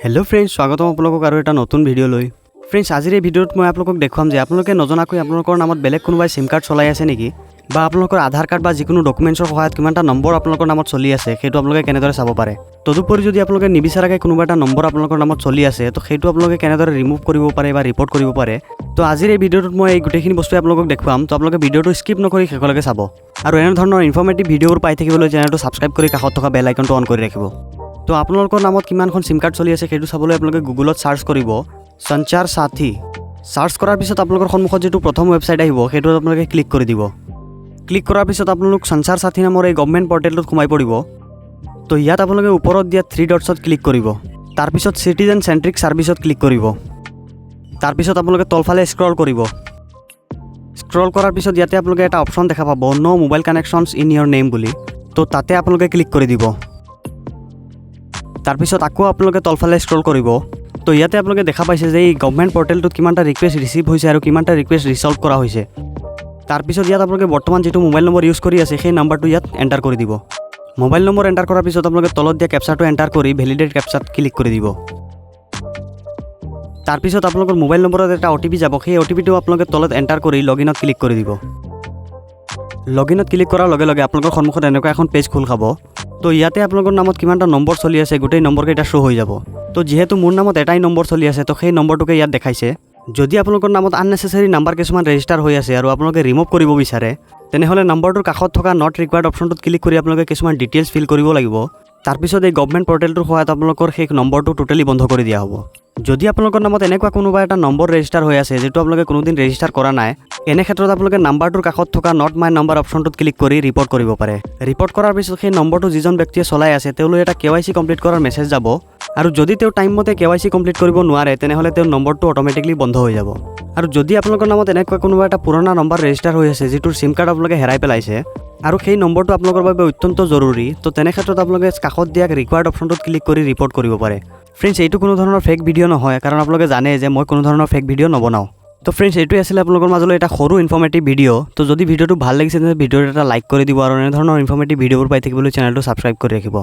Hello' friends, স্বাগতম আপোনালোকক আৰু এটা নতুন ভিডিঅ' লৈ। ফ্ৰেণ্ডছ, আজিৰ এই ভিডিঅ'ত মই আপোনালোকক দেখুৱাম যে আপোনালোকে নজনাকৈ আপোনালোকৰ নামত বেলেগ কোনোবাই চিম কাৰ্ড চলাই আছে নেকি বা আপোনালোকৰ আধাৰ কাৰ্ড বা যিকোনো ডকুমেণ্টছৰ সহায়ত কিমানটা নম্বৰ আপোনালোকৰ নামত চলি আছে, সেইটো আপোনালোকে কেনেদৰে চাব পাৰে। তদুপৰি যদি আপোনালোকে নিবিচাৰাকৈ কোনোবা এটা নম্বৰ আপোনালোকৰ নামত চলি আছে, তো সেইটো আপোনালোকে কেনেদৰে ৰিমুভ কৰিব পাৰে বা ৰিপৰ্ট কৰিব পাৰে। তো আজিৰ এই ভিডিঅ'টোত মই এই গোটেইখিনি বস্তুৱে আপোনালোকক দেখুৱাম। তো আপোনালোকে ভিডিঅ'টো স্কিপ নকৰি শেষলৈকে চাব আৰু এনেধৰণৰ ইনফৰ্মেটিভ ভিডিঅ'বোৰ পাই থাকিবলৈ চেনেলটো ছাবস্ক্ৰাইব কৰি কাষত থকা বেল আইকনটো অন কৰি ৰাখিব। তো আপোনালোকৰ নামত কিমানখন চিম কাৰ্ড চলি আছে, সেইটো চাবলৈ আপোনালোকে গুগলত চাৰ্চ কৰিব সঞ্চাৰ সাথী। চাৰ্চ কৰাৰ পিছত আপোনালোকৰ সন্মুখত যিটো প্ৰথম ৱেবছাইট আহিব, সেইটোত আপোনালোকে ক্লিক কৰি দিব। ক্লিক কৰাৰ পিছত আপোনালোক সঞ্চাৰ সাথী নামৰ এই গভমেণ্ট পৰ্টেলটোত সোমাই পৰিব। তো ইয়াত আপোনালোকে ওপৰত দিয়া থ্ৰী ডটছত ক্লিক কৰিব। তাৰপিছত চিটিজেন চেণ্ট্ৰিক ছাৰ্ভিচত ক্লিক কৰিব। তাৰপিছত আপোনালোকে তলফালে স্ক্ৰল কৰিব। স্ক্ৰল কৰাৰ পিছত ইয়াতে আপোনালোকে এটা অপশ্যন দেখা পাব, "No mobile connections in your name" বুলি। তো তাতে আপোনালোকে ক্লিক কৰি দিব। তাৰপিছত আকৌ আপোনালোকে তলফালে স্ক্ৰল কৰিব। তো ইয়াতে আপোনালোকে দেখা পাইছে যে এই গভমেণ্ট পৰ্টেলটোত কিমানটা ৰিকুৱেষ্ট ৰিচিভ হৈছে আৰু কিমানটা ৰিকুৱেষ্ট ৰিচল্ভ কৰা হৈছে। তাৰপিছত ইয়াত আপোনালোকে বৰ্তমান যিটো মোবাইল নম্বৰ ইউজ কৰি আছে, সেই নাম্বাৰটো ইয়াত এণ্টাৰ কৰি দিব। মোবাইল নম্বৰ এণ্টাৰ কৰাৰ পিছত আপোনালোকে তলত দিয়া কেপচাৰটো এণ্টাৰ কৰি ভেলিডেট কেপচাত ক্লিক কৰি দিব। তাৰপিছত আপোনালোকৰ মোবাইল নম্বৰত এটা অ'টিপি যাব। সেই অ'টিপিটো আপোনালোকে তলত এণ্টাৰ কৰি লগ ইনত ক্লিক কৰি দিব। লগ ইনত ক্লিক কৰাৰ লগে লগে আপোনালোকৰ সন্মুখত এনেকুৱা এখন পেজ খোল খাব। তো ইয়াতে আপোনালোকৰ নামত কিমানটা নম্বৰ চলি আছে, গোটেই নম্বৰকেইটা শ্ব' হৈ যাব। তো যিহেতু মোৰ নামত এটাই নম্বৰ চলি আছে, তো সেই নম্বৰটোকে ইয়াত দেখাইছে। যদি আপোনালোকৰ নামত আননেচেচাৰী নাম্বাৰ কিছুমান ৰেজিষ্টাৰ হৈ আছে আৰু আপোনালোকে ৰিমুভ কৰিব বিচাৰে, তেনেহ'লে নম্বৰটোৰ কাষত থকা not required অপশ্যনটোত ক্লিক কৰি আপোনালোকে কিছুমান ডিটেইলছ ফিল কৰিব লাগিব। তাৰপিছত এই গভমেণ্ট পৰ্টেলটোৰ সহায়ত আপোনালোকৰ সেই নম্বৰটো টোটেলি বন্ধ কৰি দিয়া হ'ব। যদি আপোনালোকৰ নামত এনেকুৱা কোনোবা এটা নম্বৰ ৰেজিষ্টাৰ হৈ আছে, যিটো আপোনালোকে কোনোদিন ৰেজিষ্টাৰ কৰা নাই, এনে ক্ষেত্ৰত আপোনালোকে নাম্বাৰটোৰ কাষত থকা not my number অপশ্যনটোত ক্লিক কৰি ৰিপৰ্ট কৰিব পাৰে। ৰিপৰ্ট কৰাৰ পিছত সেই নম্বৰটো যিজন ব্যক্তিয়ে চলাই আছে, তেওঁলৈ এটা কেৱাইচি কমপ্লিট কৰাৰ মেছেজ যাব আৰু যদি তেওঁ টাইম মতে কেৱাইচি কমপ্লিট কৰিব নোৱাৰে, তেনেহ'লে তেওঁৰ নম্বৰটো অট'মেটিকলি বন্ধ হৈ যাব। আৰু যদি আপোনালোকৰ নামত এনেকুৱা কোনোবা এটা পুৰণা নম্বৰ ৰেজিষ্টাৰ হৈ আছে, যিটোৰ চিম কাৰ্ড আপোনালোকে হেৰাই পেলাইছে আৰু সেই নম্বৰটো আপোনালোকৰ বাবে অত্যন্ত জৰুৰী, তো তেনে ক্ষেত্ৰত আপোনালোকে কাষত দিয়া ৰিকুৱাৰ্ড অপশ্যনটোত ক্লিক কৰি ৰিপৰ্ট কৰিব পাৰে। ফ্ৰেণ্ডছ, এইটো কোনো ধৰণৰ ফেক ভিডিঅ' নহয়, কাৰণ আপোনালোকে জানে যে মই কোনো ধৰণৰ ফেক ভিডিঅ' নবনাওঁ। তো ফ্ৰেণ্ডছ, এইটোৱে আছিলে আপোনালোকৰ মাজলৈ এটা সৰু ইনফৰ্মেটিভ ভিডিঅ'। তো যদি ভিডিঅ'টো ভাল লাগিছে, তেন্তে ভিডিঅ'টো এটা লাইক কৰি দিব আৰু এনেধৰণৰ ইনফৰ্মেটিভ ভিডিঅ'বোৰ পাই থাকিবলৈ চেনেলটো ছাবস্ক্ৰাইব কৰি ৰাখিব।